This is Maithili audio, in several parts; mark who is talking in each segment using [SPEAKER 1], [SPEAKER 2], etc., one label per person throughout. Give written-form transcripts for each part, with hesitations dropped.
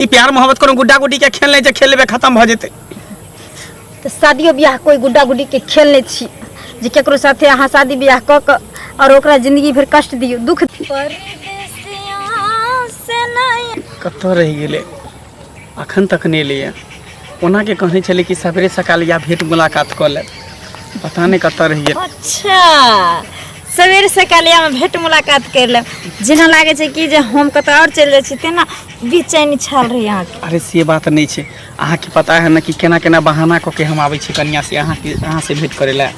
[SPEAKER 1] ई प्यार मोहब्बत कोनो गुड्डा गुड्डी के खेल नहि छै, खेल लेबै खत्म भऽ जेतै।
[SPEAKER 2] तऽ शादियो बियाह कोइ गुड्डा गुड्डी के खेल नहि छी जे केकरो साथे अहाँ शादी बियाह कऽ कऽ आओर ओकरा जिंदगी भरि कष्ट दियौ, दुख।
[SPEAKER 1] कतऽ रहि गेलै, अखन तक नहि एलैए। ओना के कहने छलै कि सवेरे सकाल या भेंट मुलाकात कऽ लेब, पता नहि कतऽ रहि गेल।
[SPEAKER 2] अच्छा, सवेरे सकालिया में भेंट मुलाकात कर लेब, जेना लागै छै कि जे हम कतऽ आओर चलि जाइ छी तेना बेचैनी छल रही अहाँके।
[SPEAKER 1] अरे से बात नहि छै, अहाँके पता है ने कि केना केना बहाना कऽ के हम आबै छी कनिया से अहाँके अहाँसँ भेंट करै लए।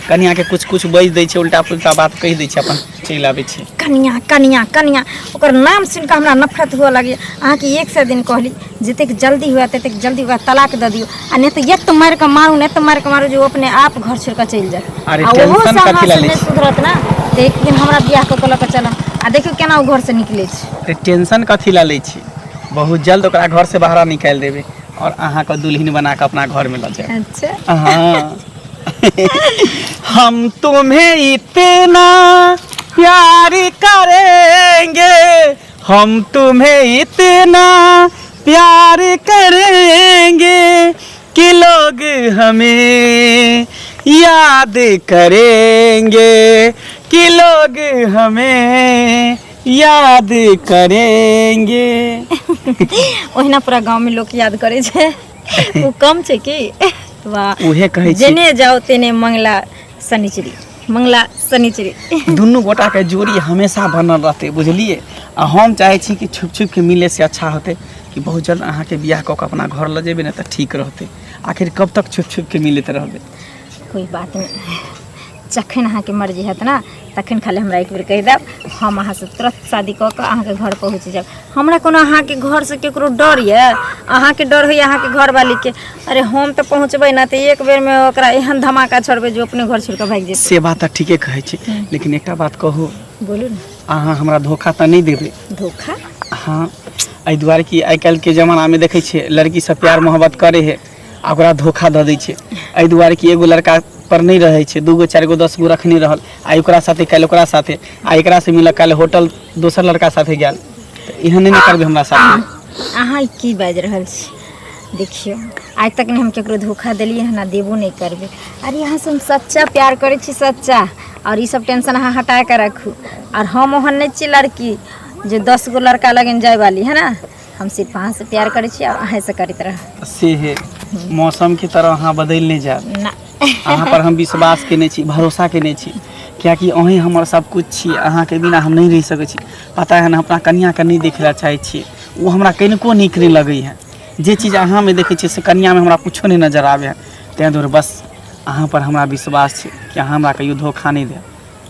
[SPEAKER 1] कनियाके कुछ कुछ बाजि दै छै, उल्टा पुल्टा बात कहि दै छै, अपन चलि आबै छी।
[SPEAKER 2] कनिया कनिया कनिया, ओकर नाम सुनि कऽ हमरा नफरत हुअ लगैए। अहाँके एक सए दिन कहली, जतेक जल्दी हुए ततेक जल्दी ओकरा तलाक दऽ दियौ, आ नहि तऽ एत मारि कऽ मारू ने, एत मारि कऽ मारू जे ओ अपने आप घर छोड़ि कऽ चलि जायत।
[SPEAKER 1] अरे
[SPEAKER 2] आ ओहो
[SPEAKER 1] टेंशन
[SPEAKER 2] से
[SPEAKER 1] कथी
[SPEAKER 2] अहाँ
[SPEAKER 1] लए
[SPEAKER 2] से
[SPEAKER 1] लै
[SPEAKER 2] नहि
[SPEAKER 1] छी?
[SPEAKER 2] सुधरत ने तऽ एक दिन हमरा बियाह कऽ कऽ लऽ कऽ चलब, आ देखियौ केना ओ घरसँ निकलै छै।
[SPEAKER 1] अरे टेंशन कथी लए लै छी, बहुत जल्द ओकरा घर से बाहर निकालि देबै और अहाँके दुल्हन बना कऽ अपना घरमे लऽ जायब।
[SPEAKER 2] अच्छा।
[SPEAKER 1] हाँ, हम तुम्हें इतना प्यार करेंगे, हम तुम्हें इतना प्यार करेंगे कि लोग हमें याद करेंगे, कि लोग हमें याद करेंगे।
[SPEAKER 2] ओहिना पूरा गाँवमे लोक याद करै छै, ओ कम छै की? वाह।
[SPEAKER 1] उहे कहै छी।
[SPEAKER 2] जेने जाओ तेने मंगला शनिचरी, मंगला शनिचरी।
[SPEAKER 1] दुनू गोटाके जोड़ी हमेशा बनल रहतै, बुझलियै? आ हम चाहै छी कि छुप छुप के मिले से अच्छा होतै कि बहुत जल्द अहाँके बियाह कऽ कऽ अपना घर लऽ जेबै ने तऽ ठीक रहतै। आखिर कब तक छुप छुप के मिलैत रहबै?
[SPEAKER 2] कोई बात नहि, जखन अहाँके मर्जी हेत ने तखन खाली हमरा एक बेर कहि देब, हम अहाँसँ तुरंत शादी कऽ कऽ अहाँके घर पहुँच जायब। हमरा कोनो अहाँके घरसँ केकरो डर यऽ? अहाँके डर होइए अहाँके घरवालीके। अरे हम तऽ पहुँचबै ने तऽ एक बेरमे ओकरा एहन धमाका छोड़बै जे ओ अपने घर छोड़ि कऽ भागि जेतै।
[SPEAKER 1] से बात तऽ ठीके कहै छी, लेकिन एकटा बात कहू?
[SPEAKER 2] बोलू ने।
[SPEAKER 1] अहाँ हमरा धोखा तऽ नहि देबै?
[SPEAKER 2] धोखा?
[SPEAKER 1] हँ, एहि दुआरे कि आइ काल्हिके जमानामे देखै छियै लड़की सब प्यार मोहब्बत करै है आ ओकरा धोखा दऽ दै छै। एहि दुआरे कि एगो लड़का पर नहि रहै छै, दूगो चारि गो 10 गो रखने रहल, आइ ओकरा साथे काल्हि ओकरा साथे, आ एकरा से मिलक काल्हि होटल दोसर लड़का साथे गेल। तऽ एहन नहि ने करबै हमरा साथे।
[SPEAKER 2] अहाँ ई की बाजि रहल छी? देखियौ, आइ तक नहि हम केकरो धोखा देलियै हन आ देबो नहि करबै। अरे अहाँसँ हम सच्चा प्यार करै छी, सच्चा। आओर ई सब टेंशन अहाँ हटा कऽ राखू। आओर हम ओहन नहि छी लड़की जे 10 गो लड़का लगन जाय वाली है ना। हम सिर्फ अहाँसँ प्यार करै छी आओर अहाँसँ करैत रहब।
[SPEAKER 1] से हे मौसम के तरह अहाँ बदलि नहि जायब
[SPEAKER 2] ना।
[SPEAKER 1] अहाँ पर हम विश्वास केने छी, भरोसा केने छी, कियाकि अहीं हमर सब कुछ छी। अहाँके बिना हम नहि रहि सकै छी। पता है ने, अपना कनियाके नहि देखै लए चाहै छियै, ओ हमरा कनिको नीक नहि लगै है। जे चीज अहाँमे देखै छियै से कनियामे हमरा कुछो नहि नजर आबै है। ताहि दुआरे बस अहाँ पर हमरा विश्वास छै कि अहाँ हमरा कहियो धोखा नहि देब।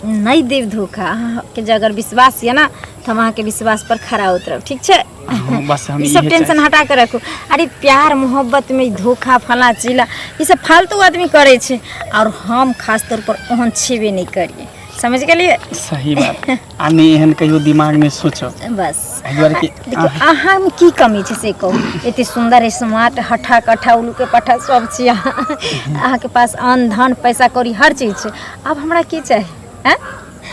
[SPEAKER 2] नहि देब धोखा। अहाँके जे अगर विश्वास यऽ ने तऽ हम अहाँके विश्वास पर खरा उतरब, ठीक छै?
[SPEAKER 1] हाँ, बस हम
[SPEAKER 2] ई सब
[SPEAKER 1] इहे
[SPEAKER 2] टेंशन
[SPEAKER 1] चाहै
[SPEAKER 2] हटा के रखू। अरे प्यार मोहब्बत में धोखा फला चिला ई सब फालतू आदमी करै छै, और हम खास तौर पर ओहन छेबे नहि करिए, समझ गेलियै?
[SPEAKER 1] छी। सही बात, आ नहि एहन कहियो दिमागमे सोचब।
[SPEAKER 2] बस।
[SPEAKER 1] एहि दुआरे कि
[SPEAKER 2] देखियौ, अहाँमे की कमी छै से कहू? एते सुन्दर, स्मार्ट, हट्ठा कट्ठा, उल्लू के पट्ठा सब छी अहाँ। अहाँके पास अन्न धन पैसा कौड़ी हर चीज छै, आब हमरा की चाही? आँय,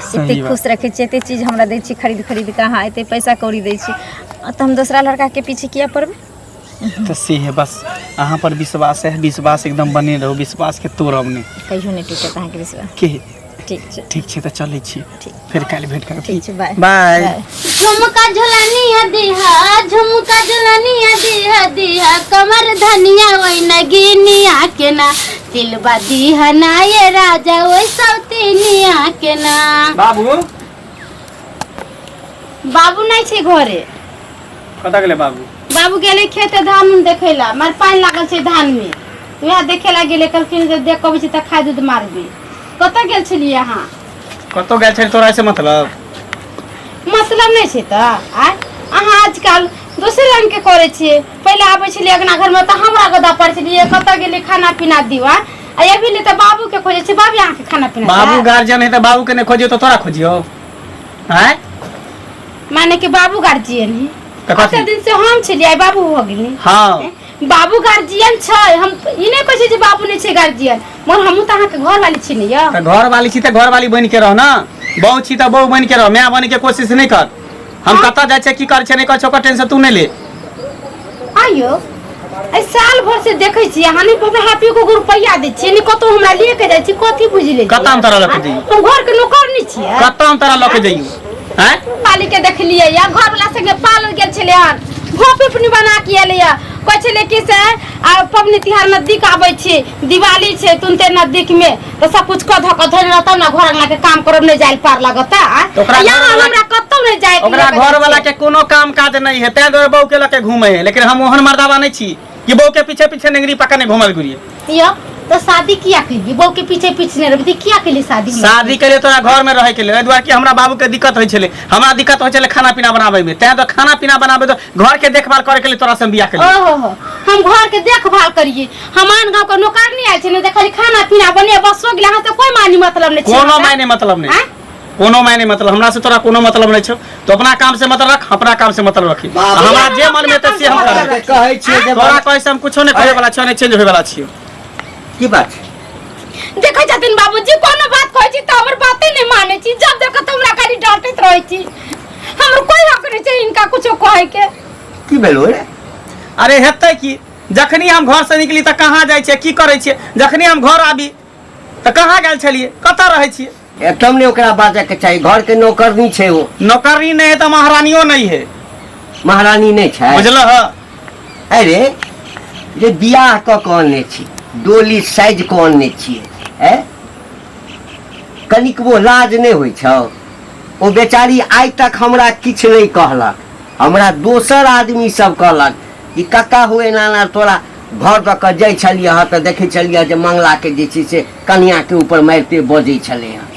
[SPEAKER 1] सही
[SPEAKER 2] एते
[SPEAKER 1] बात।
[SPEAKER 2] खुश रखै छी, एते चीज हमरा दै छी खरीद खरीद कऽ, अहाँ एते पैसा कौड़ी दै छी, तऽ हम दोसरा लड़काके पीछे किया पड़बै?
[SPEAKER 1] तऽ से है, बस अहाँ पर विश्वास है, विश्वास एकदम बने रहू, विश्वास के तोड़ब नहि।
[SPEAKER 2] कहियो नहि टूटत अहाँके विश्वास।
[SPEAKER 1] के
[SPEAKER 2] ठीक छै।
[SPEAKER 1] ठीक छै, तऽ चलै छी।
[SPEAKER 2] ठीक।
[SPEAKER 1] फेर काल्हि भेंट करब।
[SPEAKER 2] ठीक छै, बाय।
[SPEAKER 1] बाय।
[SPEAKER 2] बाय।
[SPEAKER 3] झुमका झुलनिया दिहा, झुमका झुलनिया दिहा, दिहा कमर धनिया ओइ नगिनिया के ना, दिलबा दिहा ना ये राजा ओइ सौतिनिया के ना।
[SPEAKER 1] बाबू।
[SPEAKER 3] बाबू नहि छै घरे।
[SPEAKER 1] कतऽ गेलै बाबू?
[SPEAKER 3] बाबू गेलै खेते धान उन देखै ला, मार पानि लागल छै धान में, वएह देखे ला गेलै। कहलखिन जे देख अबै छै तऽ खाद उद मारबै। कतऽ गेल छलियै अहाँ?
[SPEAKER 1] कतऽ गेल छली तोरा से मतलब?
[SPEAKER 3] मतलब नहि छै तऽ आय अहाँ आजकल दोसर रंग के करै छियै। पहिले आबै छलियै अगना घरमे तऽ हमरा गोदा पड़ै छलियै, कतऽ गेलियै, खाना पीना दियौ। आय आ अभी ले तऽ बाबू के खोजै छै। बाबू अहाँके खाना पीना
[SPEAKER 1] बाबू
[SPEAKER 3] देत?
[SPEAKER 1] गार्जियन है तऽ बाबू के नहि खोजियौ तऽ तोरा खोजियौ? आँय?
[SPEAKER 3] माने कि बाबू गार्जियन है?
[SPEAKER 1] तऽ कथी?
[SPEAKER 3] कते दिन से हम छलियै, आइ बाबू भऽ गेलै।
[SPEAKER 1] हाँ।
[SPEAKER 3] बाबू गार्जियन छै, हम ई नहि कहै छियै जे बाबू नहि छै गार्जियन, मगर हमहूँ तऽ अहाँके घर वाली छी ने यौ।
[SPEAKER 1] तऽ घर वाली छी तऽ घर वाली बनि के रह ने, बहु छी तऽ बहु बनि के रह, माय बनि के कोशिश नहि कर। हम कतऽ जाइ छियै, की करै छियै, नहि करै छियै, ओकर टेंशन तू नहि ले।
[SPEAKER 3] आइयो एहि साल भर से देखै छी अहाँ नहि हमरा हाथ एको गो रुपैआ दै छियै नहि कतौ हमरा ले के जाइ छी कथी बुझि लै
[SPEAKER 1] कतऽ हम तोरा लऽ के जइयौ?
[SPEAKER 3] हम घर के नौकर नहि छियै
[SPEAKER 1] कतऽ हम तोरा लऽ के जइयौ आँय
[SPEAKER 3] पाली के देखलियै या घर वाला संगे पालर गेल छलै हन घोपी अपनी बना के एलै या कहै छलै कि से आ पबनी तिहार नजदीक आबै छै दिवाली छै तुनते नजदीक में तऽ सब कुछ कऽ धऽ कऽ धरि रहतौ ने घर अंगना के काम करब नहि जाय पार लगता
[SPEAKER 1] तऽ ओकरा
[SPEAKER 3] यहाँ
[SPEAKER 1] घरवला-
[SPEAKER 3] हमरा कतौ नहि जाय के
[SPEAKER 1] ओकरा
[SPEAKER 3] लऽ के
[SPEAKER 1] घर वाला
[SPEAKER 3] जाइ
[SPEAKER 1] के कोनो काम काज नहीं है तैं दुआरे बहू के लऽ के घूमे है लेकिन हम ओहन मर्दाबा नहीं छी कि बहू के पीछे पीछे नेंगरी पकड़ने घूमल घुरिए
[SPEAKER 3] छै। यौ तऽ शादी किया केली बहू के पीछे पीछे नहि रहबै तऽ किया केली शादी हमरा?
[SPEAKER 1] शादी के लिए तोरा घर में रहे के लिए एहि दुआरे कि हमरा बाबू के दिक्कत होइ छलै हमरा दिक्कत होइ छलै खाना पीना बनाबै में तैं तो खाना पीना बनाबै तो घर के देखभाल करे के लिए तोरा से हम बियाह केलियै
[SPEAKER 3] ओहो हो हम घर के देखभाल करिए हम आन गांव के नौकर नहीं आयल छै ने देखली खाना पीना बने बस हो गेलै अहाँ से कोई मानी मतलब नहीं छै
[SPEAKER 1] कोनो
[SPEAKER 3] हमरा।
[SPEAKER 1] मायने मतलब नहीं
[SPEAKER 3] आँय?
[SPEAKER 1] कोनो मायने मतलब हमरा से तोरा कोनो मतलब नहीं छौ तो अपना काम से मतलब रख अपना काम से मतलब रखी
[SPEAKER 4] बाप रे।
[SPEAKER 1] हमरा जे मन में एतै से हम
[SPEAKER 4] तोरा
[SPEAKER 1] करबै
[SPEAKER 4] के कहै छियै जे
[SPEAKER 1] तोरा कहै से हम कुछो नहीं करे वाला छियौ नहीं चेंज होय वाला छियौ
[SPEAKER 4] की बात छै?
[SPEAKER 3] देखै छथिन बाबूजी कोनो बात कहै छी तऽ हमर बाते नहि मानै छी जब देखो तऽ हमरा खाली डांटैत रहै छी हमर कोई हक नहि छै हिनका कुछो कहै के
[SPEAKER 4] की भेलो रे
[SPEAKER 1] अरे हेतै की जखनी हम घर से निकली तऽ कहाँ जाइ छियै की करै छियै जखनी हम घर आबी तऽ कहाँ गेल छलियै कतऽ रहै छियै
[SPEAKER 4] एकदम नहि ओकरा बाजऽ के चाही घर के नौकरनी छै ओ
[SPEAKER 1] नौकरी नहि है तऽ महारानियो नहि है
[SPEAKER 4] महारानी नहि छै
[SPEAKER 1] बुझलह
[SPEAKER 4] अरे जे बियाह कऽ कऽ अनने छी डोली साइज कऽ अनने छियै ऐ कनिकबो लाज नहि होइ छौ ओ बेचारी आइ तक हमरा किछु नहि कहलक हमरा दोसर आदमी सब कहलक कि कक्का हो एना एना तोरा घर दऽ कऽ जाइ छलियै हँ तऽ देखै छलियै जे मंगलाके जे छै से कनिआँके ऊपर मारिते बजै छलै हँ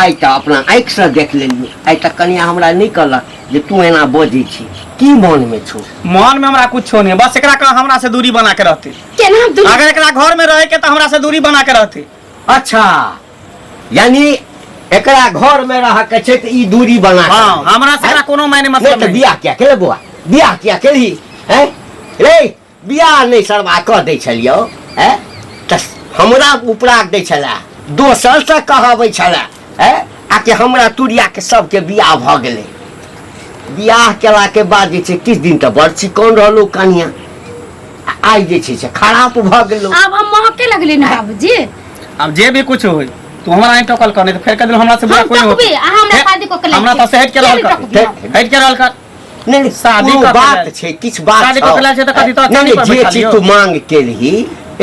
[SPEAKER 4] आइ तऽ अपना आँखिसँ देख लेलियै आइ तक कनिआँ हमरा नहि कहलक जे तू एना बजै छी की मोनमे छौ
[SPEAKER 1] मन में हमरा कुछो नहीं बस एकरा कह हमरा से दूरी बना के रहते
[SPEAKER 3] केना हम दूरी
[SPEAKER 1] अगर एकरा घर में रहे के तो हमरा से दूरी बना के रहते
[SPEAKER 4] अच्छा यानी एकरा घर में रह के छै तऽ ई दूरी बना के
[SPEAKER 1] हाँ
[SPEAKER 4] रहै।
[SPEAKER 1] हमरा से एकरा कोनो मायने
[SPEAKER 4] नहि
[SPEAKER 1] मतलब
[SPEAKER 4] तऽ
[SPEAKER 1] नहीं
[SPEAKER 4] बियाह किया केले बौआ बियाह किया केलही हैं रे बियाह नहि सरबा कऽ दै छलियौ हैं तऽ हमरा उपराग दै छलै दोसरसँ कहबै छलै हैं आ कि हमरा तुरियाके सबके बियाह भऽ गेलै बियाह केलाके बाद जे छै किछु दिन तऽ बड़ चिकन रहलौ कनिया आ आइ जे छै से खराब भऽ गेलौ
[SPEAKER 3] आब हम महके लगली ने बाबूजी
[SPEAKER 1] अब जे भी कुछ होई तू हमरा नहीं टोकल कर नहीं तो फेर कह दिल हमरा से बुरा
[SPEAKER 3] हम
[SPEAKER 1] कोई नहीं
[SPEAKER 3] टोकबे,
[SPEAKER 1] होते
[SPEAKER 3] अहाँ हमरा शादी कऽ के
[SPEAKER 1] हमरा
[SPEAKER 3] लायल
[SPEAKER 1] तो से हट के रहल कर
[SPEAKER 4] ठीक।
[SPEAKER 1] हट के रहल कर
[SPEAKER 4] नहीं नहीं
[SPEAKER 1] शादी
[SPEAKER 4] कोनो
[SPEAKER 1] कऽ के
[SPEAKER 4] बात
[SPEAKER 1] लायल।
[SPEAKER 4] छै किछु बात
[SPEAKER 1] शादी कऽ के लायल छै तऽ कथी तोरा
[SPEAKER 4] नहीं
[SPEAKER 1] चानी
[SPEAKER 4] नहीं
[SPEAKER 1] पर
[SPEAKER 4] जे
[SPEAKER 1] बैठा
[SPEAKER 4] चीज
[SPEAKER 1] लियौ।
[SPEAKER 4] तू मांग केलही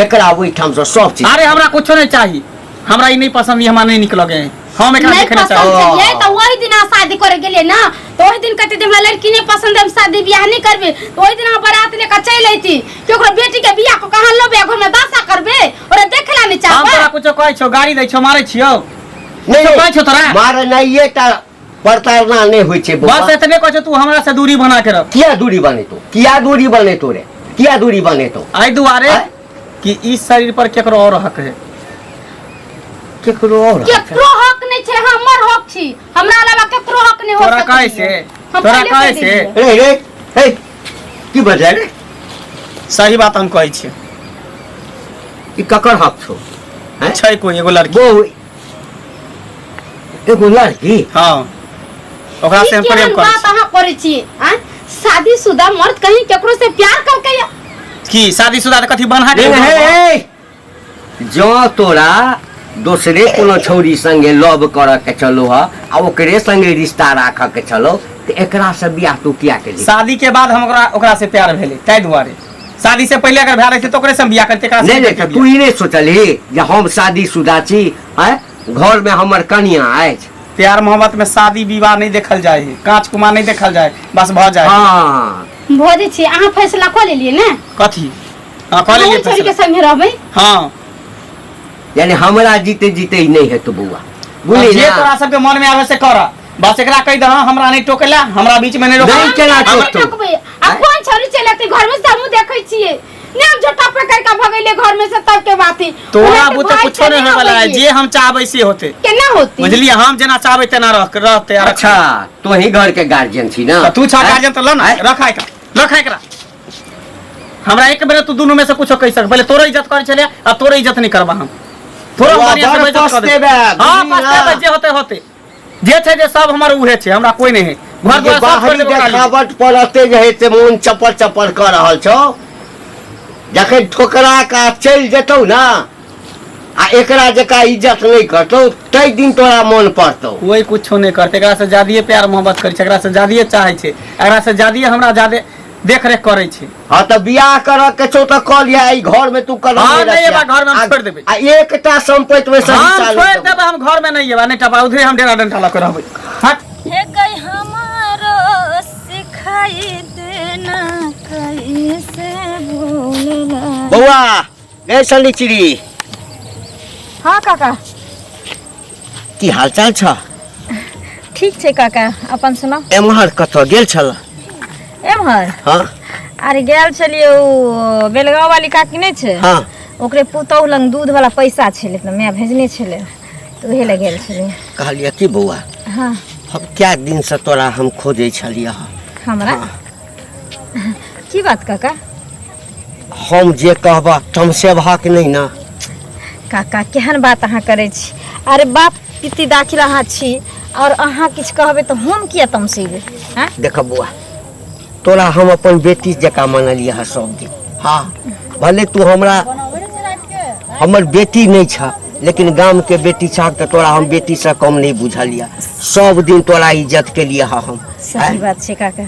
[SPEAKER 4] एकरा ओहिठामसँ सब चीज
[SPEAKER 1] अरे हमरा कुछो नहीं चाहिए हमरा ई नहीं पसंद ई हमरा नहीं निक लगे है हम एकरा
[SPEAKER 3] नहीं
[SPEAKER 1] देखे नहीं
[SPEAKER 3] पसंद
[SPEAKER 1] चाहै
[SPEAKER 3] छलियै तऽ ओहि दिन अहाँ शादी करे गेलियै ना तऽ ओहि दिन कहते हमरा लड़की नहीं पसंद है हम शादी बियाह नहीं करबे तऽ ओहि दिन अहाँ बारात लेकर चलि अयती कि ओकरा बेटी के बियाह कऽ कहाँ लेबै घर में दशा करबै ओकरा देखे ला नहीं
[SPEAKER 1] हम
[SPEAKER 3] चाहबै
[SPEAKER 1] तोरा कुछो कहै छौ गाड़ी दै छौ मारै छियौ
[SPEAKER 4] नहीं
[SPEAKER 1] कुछो कहै छौ तोरा
[SPEAKER 4] मारनाइए टा प्रताड़ना नहि होइ छै बौआ
[SPEAKER 1] बस एतने कहै छौ तू हमरा से दूरी बना के रख
[SPEAKER 4] किया दूरी बनेतो किया दूरी बनेतो रे किया दूरी बनेतो
[SPEAKER 1] एहि दुआरे
[SPEAKER 4] आँय?
[SPEAKER 1] कि इस शरीर पर केकरो और हक है
[SPEAKER 4] केकरो और हक है?
[SPEAKER 3] केकरो हक नहीं छै हमर हक छी हमरा अलावा केकरो हक नहीं हो
[SPEAKER 1] तोरा
[SPEAKER 3] सकैए।
[SPEAKER 1] कहै से
[SPEAKER 3] हम
[SPEAKER 1] तोरा
[SPEAKER 3] पहिले
[SPEAKER 1] कहै
[SPEAKER 3] कहि
[SPEAKER 1] से
[SPEAKER 3] देलियै।
[SPEAKER 4] रे रे हे की बजै रे
[SPEAKER 1] सही बात हम कहै छियै
[SPEAKER 4] ई ककर हक छौ हैं?
[SPEAKER 1] छै कोई एगो लड़की
[SPEAKER 4] बहु एगो लड़की
[SPEAKER 1] हाँ ओकरा से
[SPEAKER 3] ई
[SPEAKER 1] हम प्रेम
[SPEAKER 3] केहन
[SPEAKER 1] करै
[SPEAKER 3] बात
[SPEAKER 1] छी
[SPEAKER 3] अहाँ करै छी आँय? शादीशुदा मर्द कहीं केकरो से प्यार करकै
[SPEAKER 1] की शादीशुदा तऽ कथी बन्हा के
[SPEAKER 4] नहीं हे हे जँ तोरा दोसरे कोनो छौरी संगे लव करऽ के छलो ह आ ओकरे संगे रिश्ता राखऽ के छलो तऽ एकरा से बियाह तू किया केलही
[SPEAKER 1] शादी के बाद हम ओकरा ओकरा से प्यार भेलै ताहि दुआरे शादी से पहिले अगर भए रहै तऽ ओकरे से हम बियाह करते एकरा से
[SPEAKER 4] नहीं नहीं तऽ तू ई नहि सोचलही जे हम शादीशुदा छी आँय घरमे हमर कनिया अछि
[SPEAKER 1] प्यार मोहब्बत में शादी विवाह नहीं देखल जाए है कांच कुमार नहीं देखल जाए बस भ जाए
[SPEAKER 4] हाँ
[SPEAKER 3] भोजै छी अहाँ फैसला कऽ लेलियै ने
[SPEAKER 1] कथी हाँ कऽ लेलियै
[SPEAKER 3] अहूँ छोरी के
[SPEAKER 1] फैसला
[SPEAKER 3] संगे रहबै
[SPEAKER 1] हाँ
[SPEAKER 4] यानी हमरा जीते जीते ही नहीं हेतौ बौआ बुझली
[SPEAKER 1] जे
[SPEAKER 4] ना
[SPEAKER 1] तोरा सबके मन में आवे से कर बस एकरा कहि दह हमरा नहीं टोकेला हमरा बीच में नहीं रोकला
[SPEAKER 4] नहीं केना
[SPEAKER 1] हमरा-
[SPEAKER 4] टोकतौ?
[SPEAKER 3] टोकबै आ कोन छोरी चलि एतै घर में से हमहूँ देखै छियै ने हम झोटा पकड़ के भगैले घर में से तब के बात है
[SPEAKER 1] तोरा बुते कुछो नहीं होय वाला है जे हम चाहबै से होते
[SPEAKER 3] केना होती
[SPEAKER 1] बुझलियै हम जेना चाहबै तेना रह रहते आ
[SPEAKER 4] अच्छा तो ही घर के गार्जियन छी ना
[SPEAKER 1] तऽ तू छा गार्जियन तऽ ल ना रखा एकरा रखा एकरा हमरा एक बेर तू दुनू में से कुछो कहि सक पहिले तोरो इज्जत करै छलियै आ तोरो इज्जत नहीं करबा हम तोरो
[SPEAKER 4] बौआ,
[SPEAKER 1] बढ़िया से
[SPEAKER 4] बड़
[SPEAKER 1] बेइज्जत कर देबै।
[SPEAKER 4] पछतेबे,
[SPEAKER 1] हाँ
[SPEAKER 4] बुझली ना?
[SPEAKER 1] पछतेबे जे होते होते जे छै जे सब हमर उहे छै हमरा कोई नहीं है घर
[SPEAKER 4] जे
[SPEAKER 1] द्वार सब छोड़
[SPEAKER 4] बाहरी
[SPEAKER 1] देबै ओकरा लिए।
[SPEAKER 4] देखावट पर एते जे है से मोन चपर चपर कऽ रहल छौ जखन ठोकरा कऽ चलि जेतौ ने आ एकरा जकाँ इज्जत नहि करतौ ताहि दिन तोरा मोन पड़तौ।
[SPEAKER 1] कोई कुछो नहि करतै, एकरा से जादिये प्यार मोहब्बत करै छै, एकरा से जादिये चाहै छै, एकरा से जादिये हमरा जादे देख रेख करै छै।
[SPEAKER 4] हँ तऽ बियाह करऽ के छौ तऽ कऽ लिअ, एहि घर में तू कदम
[SPEAKER 1] हँ,
[SPEAKER 4] नहि
[SPEAKER 1] नहि
[SPEAKER 4] रखिह।
[SPEAKER 1] एबा घर में, हम
[SPEAKER 4] आ-
[SPEAKER 1] छोड़ि देबै।
[SPEAKER 4] आ एकटा संपत्ति में से
[SPEAKER 1] हम
[SPEAKER 4] हिस्सा नहि
[SPEAKER 1] छोड़ि
[SPEAKER 4] देबौ।
[SPEAKER 1] देबै, हम घर में नहीं एबा, नहीं टपा उधरे हम डेरा डंटा लऽ के रहबै। हट।
[SPEAKER 2] हे गई हमारो सिखाई देना कैसे बोलना।
[SPEAKER 4] बौआ गए सनिचरी।
[SPEAKER 2] हाँ काका।
[SPEAKER 4] की हालचाल छ?
[SPEAKER 2] ठीक छै काका, अपन सुनाउ।
[SPEAKER 4] एम्हर कतऽ गेल छल?
[SPEAKER 2] एम्हर?
[SPEAKER 4] हाँ।
[SPEAKER 2] अरे गेल छलियै ओ बेलगाँव वाली काकी नहि छै?
[SPEAKER 4] हाँ।
[SPEAKER 2] ओकरे पुतहु लग दूध वाला पैसा छलै तऽ माय भेजने छलै, तऽ उहे लए गेल छलियै।
[SPEAKER 4] कहलियै की बौआ?
[SPEAKER 2] हाँ।
[SPEAKER 4] हम क्या दिन से तोरा हम खोजै छलियै।
[SPEAKER 2] हमरा?
[SPEAKER 4] हाँ।
[SPEAKER 2] की बात काका?
[SPEAKER 4] हम जे कहबह तमसेबहक नहि ने?
[SPEAKER 2] काका केहन बात अहाँ करै छी? अरे बाप पित्ती दाखिल अहाँ छी और अहाँ किछु कहबै तऽ हम किया तमसेबै? आँय?
[SPEAKER 4] देख बौआ, तोरा हम अपन बेटी जकाँ मानलियै हँ सब दिन। हाँ, भले तू हमरा हमर बेटी नहि छ, लेकिन गामके बेटी छह तऽ तोरा हम बेटीसँ कम नहि बुझलियै। सब दिन तोरा इज्जत केलियै हँ हम।
[SPEAKER 2] सही बात छै काका,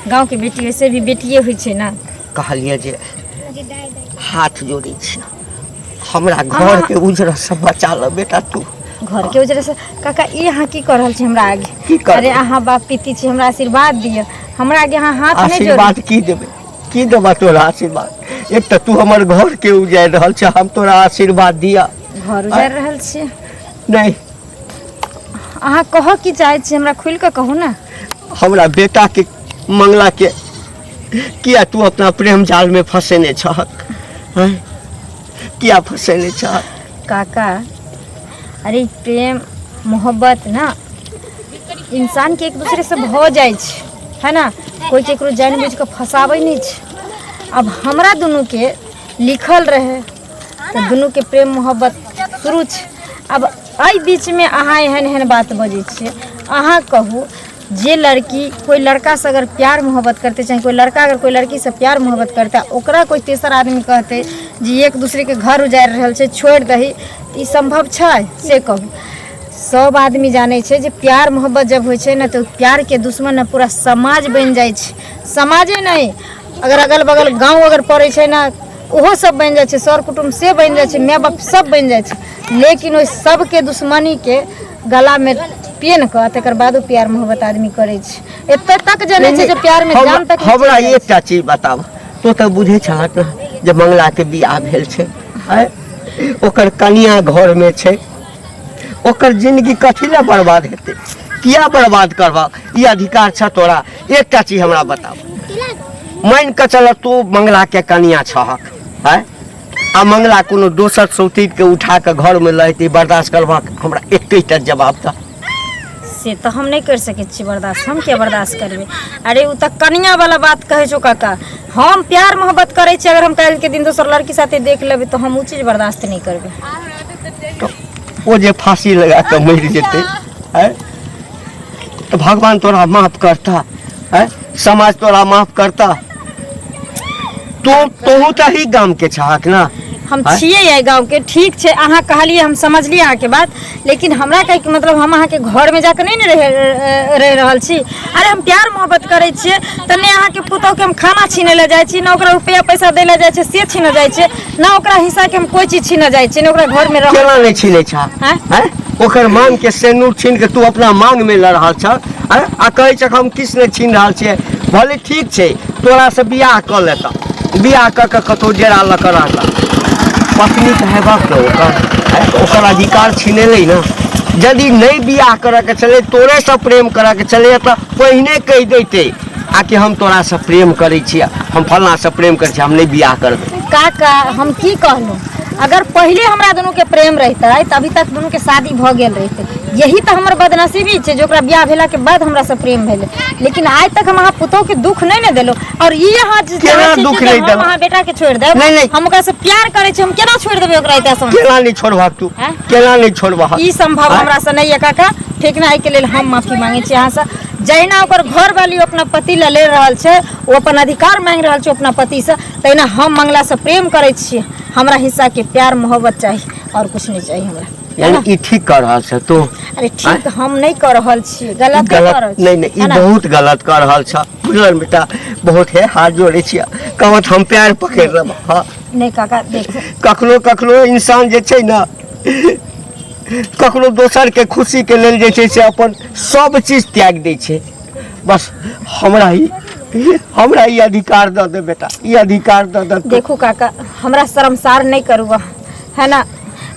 [SPEAKER 2] गाँवके बेटी वैसे भी बेटिए होइ छै ने।
[SPEAKER 4] कहलियै जे हाथ जोड़ै छी, हमरा घरके उजरसँ बचा ल बेटा तू।
[SPEAKER 2] घर के उजरे से काका ई अहाँ की कर रहल छी हमरा आगे?
[SPEAKER 4] की करबै?
[SPEAKER 2] अरे अहाँ बाप पिती छी, हमरा आशीर्वाद दिअ, हमरा आगे अहाँ हाथ नहि जोड़ू।
[SPEAKER 4] आशीर्वाद की देबै, की देबा तोरा आशीर्वाद? एक तऽ तू हमर घर के उजारि रहल छ, हम तोरा आशीर्वाद दिअ?
[SPEAKER 2] घर उजारि रहल छी?
[SPEAKER 4] नहि।
[SPEAKER 2] अहाँ कहऽ की चाहै छी, हमरा खुलि कऽ कहू ने।
[SPEAKER 4] हमरा बेटा के मंगला के किया तू अपना प्रेम जाल में फंसेने छहक? हैं? किया फंसेने छहक?
[SPEAKER 2] काका अरे प्रेम मोहब्बत ना इंसान के एक दूसरे से भऽ जाइ छै, है ना? कोई केकरो जानि बुझि कऽ फंसाबै नहि छै। अब हमरा दुनूके लिखल रहै तऽ दुनूके प्रेम मोहब्बत शुरू छै। अब एहि बीचमे अहाँ एहन एहन बात बजै छियै। अहाँ कहू जे लड़की कोई लड़का से अगर प्यार मोहब्बत करते, चाहे कोई लड़का अगर कोई लड़की से प्यार मोहब्बत करता, ओकरा कोई तेसर आदमी कहते जे एक दूसरे के घर उजाड़ि रहल छै, छोड़ि दही, तऽ ई सम्भव छै? से कहू। सब आदमी जानै छै जे प्यार मोहब्बत जब होइ छै ने तऽ प्यारके दुश्मन ने पूरा समाज बनि जाइ छै। समाजे नहि, अगर अगल बगल गाँव अगर पड़ै छै ने, ओहो सब बनि जाइ छै, सर कुटुम्ब से बनि जाइ छै, माय बाप सब बनि जाइ छै, लेकिन ओहि सबके दुश्मनीके गलामे पेन कऽ तकर बादो प्यार मोहब्बत आदमी करै छै। एतऽ तक जनै छै जे प्यारमे जान तक
[SPEAKER 4] हमरा एकटा चीज बताब, तो तऽ बुझै छलक ने जे मंगलाके बियाह भेल छै, आँय? ओकर कनिया घरमे छै, ओकर जिंदगी कथी लए बर्बाद हेतै? किया बर्बाद करबा? ई अधिकार छ तोरा? एकटा चीज हमरा बताब, मान कऽ चल तू मंगलाके कनिया छहक, आँय? आ मंगला कोनो दोसर सौतीके उठा कऽ घरमे लऽ एतै, बर्दाश्त करबहक? हमरा एकेटा जवाब दह।
[SPEAKER 2] से तऽ हम नहि करि सकै छियै बर्दाश्त। हम किया बर्दाश्त करबै? अरे ओ तऽ कनिया वाला बात कहै छौ काका। हम प्यार मोहब्बत करै छियै, अगर हम काल्हिके दिन दोसर लड़की साथे देख लेबै तऽ हम ओ चीज बर्दाश्त नहि करबै।
[SPEAKER 4] ओ जे फांसी लगा कऽ मरि जेतै, आँय? तऽ भगवान तोरा माफ करता? आँय? समाज तोरा माफ करता? तो तोहू तऽ ही गाम के छहक ना?
[SPEAKER 2] हम
[SPEAKER 4] आँय?
[SPEAKER 2] छियै एहि गाँवके। ठीक छै, अहाँ कहलियै, हम समझलियै अहाँके बात, लेकिन हमरा कहैके मतलब हम अहाँके घरमे जाकऽ नहि ने रहि रहि रहल छी। अरे हम प्यार मोहब्बत करै छियै तऽ नहि अहाँके पुतोहके हम खाना छीनै लए जाइ छी, ने ओकरा रुपैआ पैसा दै लए जाइ छियै से छीनऽ जाइ छियै, ने ओकरा हिस्साके हम कोइ चीज छीनऽ जाइ छियै, ने ओकरा घरमे रह
[SPEAKER 4] केना नहि छीनै छह?
[SPEAKER 2] आँय?
[SPEAKER 4] आँय? ओकर मांग के सेनूर छीन के तू अपना मांग में लऽ रहल छह, आँय? आ कहै छह हम किछु नहि छीन रहल छियै। भले ठीक छै, तोरा से बियाह कऽ लेता, बियाह कऽ के कतहु डेरा लऽ कऽ रहता, पत्नी तऽ हेबाक ने ओकर, आँय? ओकर अधिकार छिनेलै ने। यदि नहि बियाह करऽके छलै, तोरेसँ प्रेम करऽके छलै तऽ पहिने कहि दैते आ कि हम तोरासँ प्रेम करै छियै, हम फल्लाँसँ प्रेम करै छियै, हम नहि बियाह करबै।
[SPEAKER 2] काका हम की कहलहुँ, अगर पहिले हमरा दुनूके प्रेम रहितै तऽ अभी तक दुनूके शादी भऽ गेल रहितै। यही तऽ हमर बदनसीबी छै जे ओकरा बियाह भेलाके बाद हमरासँ प्रेम भेलै, लेकिन आइ तक हम अहाँ पुतोहके दुख नहि ने देलहुँ। और ई अहाँ जे
[SPEAKER 4] केना
[SPEAKER 2] चाहै छी
[SPEAKER 4] दुख
[SPEAKER 2] कि
[SPEAKER 4] नहि
[SPEAKER 2] हम
[SPEAKER 4] देलहुँ?
[SPEAKER 2] अहाँ बेटाके छोड़ि देब?
[SPEAKER 4] नहि, नहि।
[SPEAKER 2] हम ओकरासँ प्यार करै छी, हम केना छोड़ि देबै ओकरा एते आसान?
[SPEAKER 4] केना नहि छोड़बहक तू?
[SPEAKER 2] आँय?
[SPEAKER 4] केना नहि छोड़बहक?
[SPEAKER 2] ई संभव
[SPEAKER 4] आँय?
[SPEAKER 2] हमरासँ नहि यऽ काका, ठीक ने? एहिके लेल हम माफी मांगै छी अहाँसँ। जहिना ओकर घरवाली अपना पति लए लड़ि रहल छै, ओ अपन अधिकार मांगि रहल छै अपना पतिसँ, तहिना हम मंगलासँ प्रेम करै छियै। हमरा हिस्साके प्यार मोहब्बत चाही, आओर कुछ नहि चाही हमरा।
[SPEAKER 4] यानी ई ठीक कर रहल छ तू?
[SPEAKER 2] अरे ठीक हम नहि कऽ रहल छी, गलत कऽ रहल
[SPEAKER 4] छी। नहीं नहीं, ई बहुत गलत कर रहल छ, बुझल बेटा? बहुत है, हाथ जोड़े छियै, कहत हम प्यार पकड़ लेब। हाँ
[SPEAKER 2] नहीं काका, देखो
[SPEAKER 4] कखनो कखनो इंसान जे छै ने, कखनो दोसर के खुशी के लेल जे छै से अपन सब चीज त्याग दै छै। बस हमरा ही अधिकार दऽ दे बेटा, ई अधिकार दऽ दे।
[SPEAKER 2] देखू काका, हमरा शर्मसार नहीं करू अहाँ, है ना?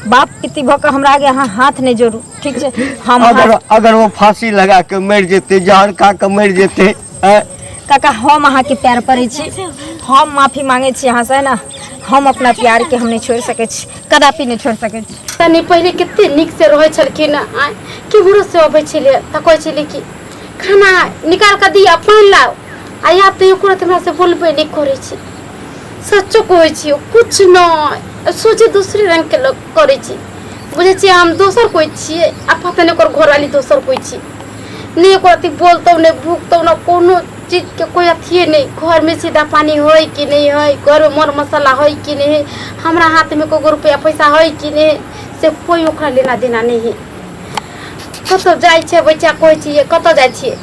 [SPEAKER 2] बाप पिती भऽ कऽ हमरा आगे अहाँ हाथ नहीं जोड़ू, ठीक छै? हम
[SPEAKER 4] अगर अगर वो फांसी लगा के मरि जेतै, जहर खा के मरि जेतै, आँय?
[SPEAKER 2] काका, हम अहाँके पैर पड़ै छी, हम माफी मांगै छी अहाँसँ, है ना? हम अपना प्यार के हम नहीं छोड़ि सकै छी, कदापि नहीं छोड़ि सकै छी।
[SPEAKER 3] तनी पहिले कते नीक से रहै छलखिन, आँय केम्हरो से अबै छलै तऽ कहै छलै कि खाना निकाल कऽ दिअ, पानि लाउ। आ आब तऽ एको रत्ती हमरा से बोलबे नहि करै छै। सच्चो कहै छी, कुछ नहि सोचे, दोसरे रंग के लोग करै छी। बुझै छियै, हम दोसर कोइ छियै आ पता नहि ओकर घरवाली दोसर कोइ छी। नहि एको रत्ती बोलतौ, नहि भुकतौ, नहि कोनो चीजके कोइ अथिए नहि। घरमे सीधा पानी होइ कि नहि होइ, घरमे मर मसाला होइ कि नहि होइ, हमरा हाथमे एको रुपैआ पैसा होइ कि नहि होइ, से कोइ ओकरा लेना देना नहि हइ। कतहु जाइ छै बच्चा, कहै छियै कतऽ जाइ छियै?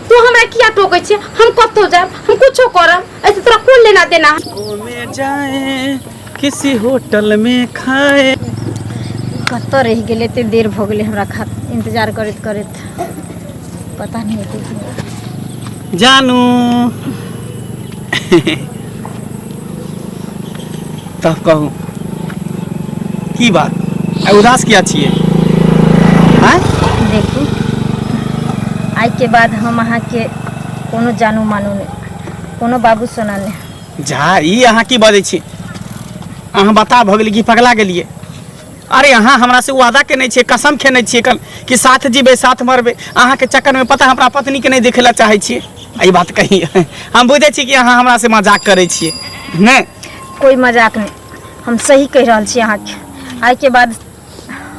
[SPEAKER 3] तू हमरा किया टोकै छियै? हम कतहु जायब, हम कुछो करब, ऐसे तोरा कोन लेना देना?
[SPEAKER 1] घूमे जाए, किसी होटल में खाए।
[SPEAKER 2] कतऽ रहि गेलै? एते देर भऽ गेलै हमरा खा इंतजार करैत करैत, पता नहि एते देर।
[SPEAKER 1] जानू, तब कहू, की बात? आइ उदास किया छियै, आँय?
[SPEAKER 2] देखू, आइके बाद हम अहाँके कोनो जानू मानू नहि, कोनो बाबू सोना नहि।
[SPEAKER 1] जा, ई अहाँ की बजै छी? अहाँ बता भऽ गेलियै कि पगला गेलियै? अरे अहाँ हमरा से वादा केने छियै, कसम खेने छियै कल कि साथ जीबै साथ मरबै। अहाँके चक्करमे पता हमरा पत्नीके नहि देखै लए चाहै छियै। ई बात कही, हम बुझै छी कि अहाँ हमरा से मजाक करै छियै। नहि,
[SPEAKER 2] कोइ मजाक नहि, हम सही कहि रहल छी अहाँके। आइके बाद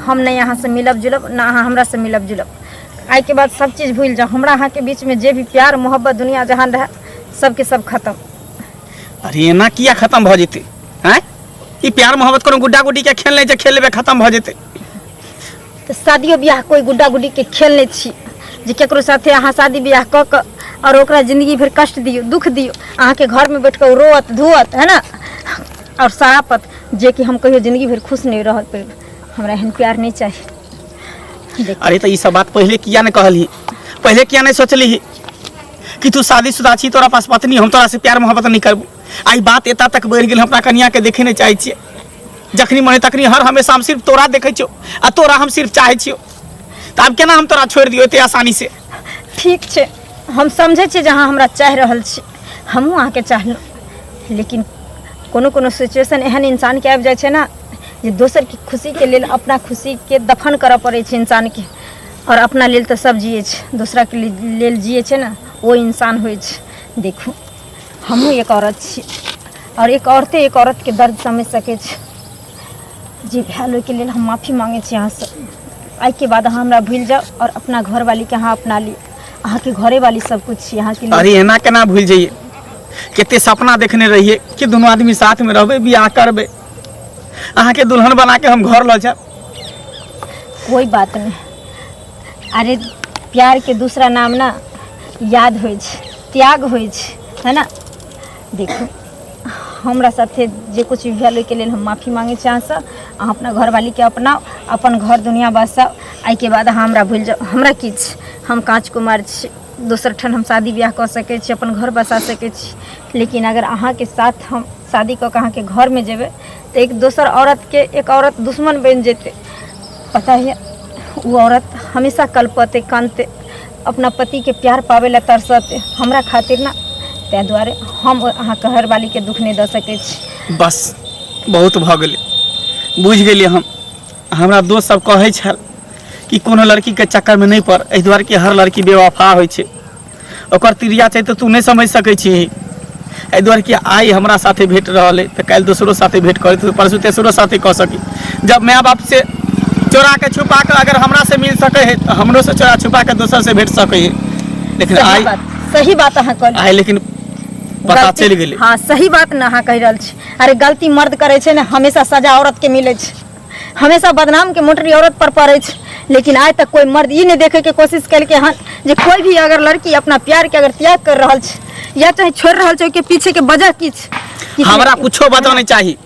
[SPEAKER 2] हम नहि अहाँसँ मिलब जुलब, ना अहाँ हमरासँ मिलब जुलब। आइके बाद सब चीज भूलि जाउ। हमरा अहाँके बीचमे जे भी प्यार मोहब्बत दुनिया जहान रहए, सबके सब खतम।
[SPEAKER 1] अरे एना किया खतम भऽ जेतै? आँय, ई प्यार मोहब्बत कोनो गुड्डा गुड्डी के खेल नहि छै, खेल लेबै खतम भऽ जेतै।
[SPEAKER 2] तऽ शादियो बियाह कोइ गुड्डा गुड्डी के खेल नहि छी जे केकरो साथे अहाँ शादी बियाह कऽ कऽ आओर ओकरा जिंदगी भरि कष्ट दियौ, दुख दियौ। अहाँके घरमे बैठ कऽ ओ रोअत धोअत, है ना, आओर सरापत, जे कि हम कहियो जिंदगी भरि खुश नहि रह पेब। हमरा एहन प्यार नहि चाही। देख,
[SPEAKER 1] अरे तऽ ई सब बात पहिले किया नहि कहलही? पहिले किया नहि सोचलिही कि तू शादीशुदा छी, तोरा पास पत्नी, हम तोरा से प्यार मोहब्बत नहीं करबू? आई बात एता तक बढ़ि गेल, हम अपना कनिया के देखे नहीं चाहै छियै। जखनी मन तखनी हर हमेशा हम सिर्फ तोरा देखै छियौ आ तोरा हम सिर्फ चाहै छियौ। तऽ आब केना हम तोरा छोड़ि दियौ एते आसानी से?
[SPEAKER 2] ठीक छै, हम समझै छियै जे अहाँ हमरा चाहि रहल छी, हमहूँ अहाँके चाहलहुँ, लेकिन कोनो कोनो सिचुएशन एहन इंसानके आबि जाइ छै ने जे दोसरके खुशीके लेल अपना खुशीके दफन करऽ पड़ै छै इंसानके। आओर अपना लेल तऽ सब जियै छै, दोसराके लेल जियै छै ने ओ इंसान होइ छै। देखू, हमहूँ एक औरत छी आओर एक औरते एक औरतके दर्द समझि सकै छै। जे भेल ओहिके लेल हम माफी मांगै छी अहाँसँ। आइके बाद अहाँ हमरा भूलि जाउ आओर अपना घरवालीके अहाँ अपना लिअ। अहाँके घरेवाली सब कुछ छी अहाँके लिए।
[SPEAKER 1] अरे एना केना भूलि जइए? कते सपना देखने रहिए कि दुनू आदमी साथ में रहबै, बियाह करबै, अहाँके दुल्हन बना के हम घर लऽ जायब।
[SPEAKER 2] कोई बात नहीं। अरे प्यार के दूसरा नाम ना याद होइ छै, त्याग होइ छै, है ना? देखू, हमरा साथे जे कुछ भी भेल ओहिके लेल हम माफी मांगै छी अहाँसँ। अहाँ अपना घरवालीके अपनाउ, अपन घर दुनिया बसाउ। एहिके बाद अहाँ हमरा भूलि जाउ। हमरा की छै, हम काँच कुमार छी, दोसर ठाम हम शादी बियाह कऽ सकै छी, अपन घर बसा सकै छी, लेकिन अगर अहाँके साथ हम शादी कऽ कऽ अहाँके घरमे जेबै तऽ एक दोसर औरतके एक औरत दुश्मन बनि जेतै। पता है, ओ औरत हमेशा कलपतै, कानतै, अपना पतिके प्यार पाबै लए तरसतै, हमरा खातिर ना। ताहि दुआरे हम अहाँके घरवालीके दुःख नहि दऽ सकै छी।
[SPEAKER 1] बस, बहुत भऽ गेलै, बुझि गेलियै हम। हमरा दोस्त सब कहै छल कि कोनो लड़कीके चक्करमे नहि पड़, एहि दुआरे कि हर लड़की बेवफा होइ छै, ओकर तिरिया छै तऽ तू नहि समझि सकै छी। एहि दुआरे कि आइ हमरा साथे भेट रहल अइ तऽ काल्हि दोसरो साथे भेट करैत, परसू तेसरो साथे कऽ सकी। जब माय बाप से चोरा के छुपा के अगर हमरा से मिल सकै है तऽ हमरो से चोरा छुपा के दोसर से भेट सकै है। लेकिन
[SPEAKER 2] सही
[SPEAKER 1] आइ
[SPEAKER 2] बात, सही बात अहाँ कहलियै।
[SPEAKER 1] आइ लेकिन पता चलि गेलै।
[SPEAKER 2] हाँ, सही बात ने अहाँ कहि रहल छी। अरे गलती मर्द करै छै ने, हमेशा सजा औरत के मिलै छै, हमेशा बदनाम के मोटरी औरत पर पड़ै छै। लेकिन आइ तक कोई मर्द ई नहीं देखे के कोशिश केलकै हन जे कोई भी अगर लड़की अपना प्यार के अगर त्याग कर रहल छै या चाहे छोड़ रहल छै, ओहिके पीछे के वजह की छै? किछु
[SPEAKER 1] हमरा कुछो वजह नहीं चाही।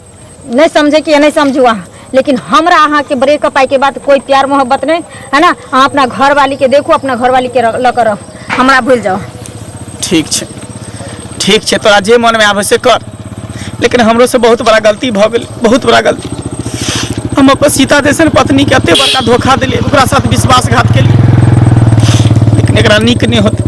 [SPEAKER 2] नहीं समझे कि नहीं समझू अहाँ, लेकिन हमरा अहाँ के ब्रेकअप आइ के बाद कोई प्यार मोहब्बत नहीं है ना। अहाँ अपना घरवाली के देखू, अपना घरवाली के लऽ कऽ रहू, हमरा भूल जाओ।
[SPEAKER 1] ठीक छै, ठीक छै, तोरा जे मनमे आबै से कर, लेकिन हमरो से बहुत बड़ा गलती भऽ गेल, बहुत बड़ा गलती। हम अपन सीता जैसन पत्नी के एते बड़का धोखा देलियै, ओकरा साथ विश्वासघात केलियै, लेकिन एकरा नीक नहि होतै।